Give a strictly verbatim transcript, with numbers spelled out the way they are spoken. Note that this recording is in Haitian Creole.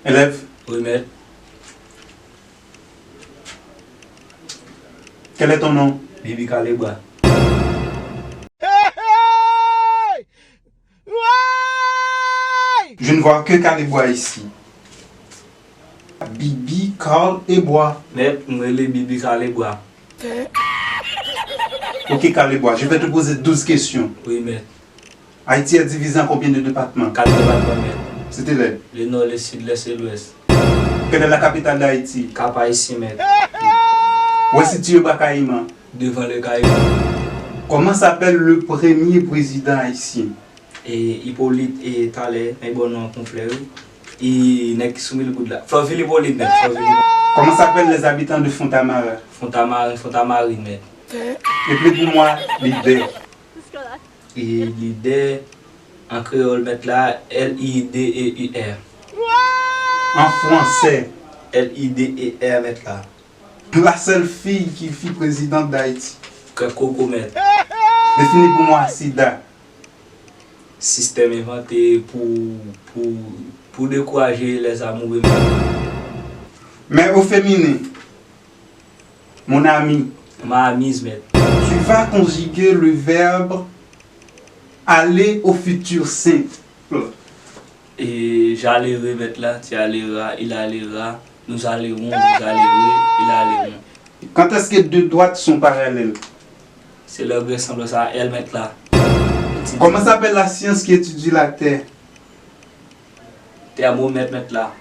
Élève, Wi, mèt. Quel est ton nom ? Bibi Kalebwa. Je ne vois que Kalebwa ici. Bibi, Carl et Bois. Mèt, m rele Bibi Kalebwa. Ok, Carl et Bois, je vais te poser douze questions. Wi, mèt. Haïti est divisé en combien de départements ? Kat depatman, mèt. Cite-les. Le nò, le sid, lès e lwès. Quelle est la capitale d'Haïti ? Cap-Haïtien, mèt. Où est situé Bras-Caïman ? Devan le Kayiman. Comment s'appelle le premier président haïtien ? E Ipolit e Talè, nèg bò non an konflè, wi. E nèg ki sou mil goud la. Flòvil Ipolit, mèt. Flòvil Ipolit. Comment s'appellent les habitants de Fond-Tamarin ? Fond-Tamarin, Fond-Tamarin, mèt. Écris pour moi l'idée. E lidè an kreyòl, mèt la, L I D E U R. En français, L I D E R, mèt la. La seule fille qui fut présidente d'Haïti. Kè koko, mèt. Définis pour moi sida. Sistèm envante pou, pou, pou dekouraje lèzamoure, mèt. Mais au féminin, mon ami, Ma amiz, mèt. Tu vas conjuguer le verbe aller au futur simple. E j'allerai, mèt la, tu alleras, il allera, nous allerons, vous allerez, ils alleront. Quand est-ce que deux droites sont parallèles ? Se lè w gen sanblans a L, mèt la. Comment s'appelle la science qui étudie la Terre ? Tèmomèt, mèt la.